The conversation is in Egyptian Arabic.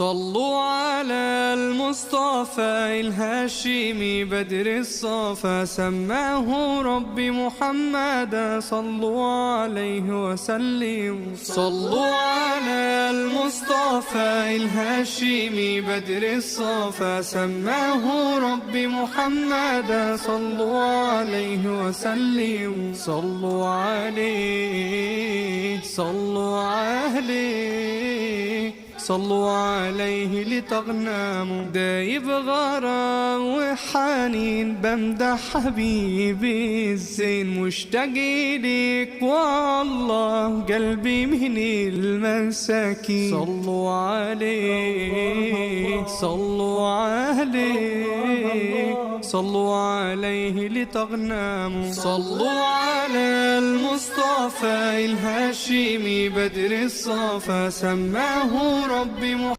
صلوا على المصطفى الهاشمي بدر الصفا، سماه ربي محمدا صلوا عليه وسلموا. صلوا على المصطفى الهاشمي بدر الصفا، سماه ربي محمدا صلوا عليه وسلموا. صلوا عليه، صلوا عليه، صلوا عليه لتغنموا. دايب غرام وحنين بمدح حبيبي الزين، مشتاق ليك والله قلبي من المساكين. صلوا عليه، صلوا عليه، صلوا عليه لتغنموا. صلوا على المصطفى الهاشمي بدر الصفا، سماه ربي محمد.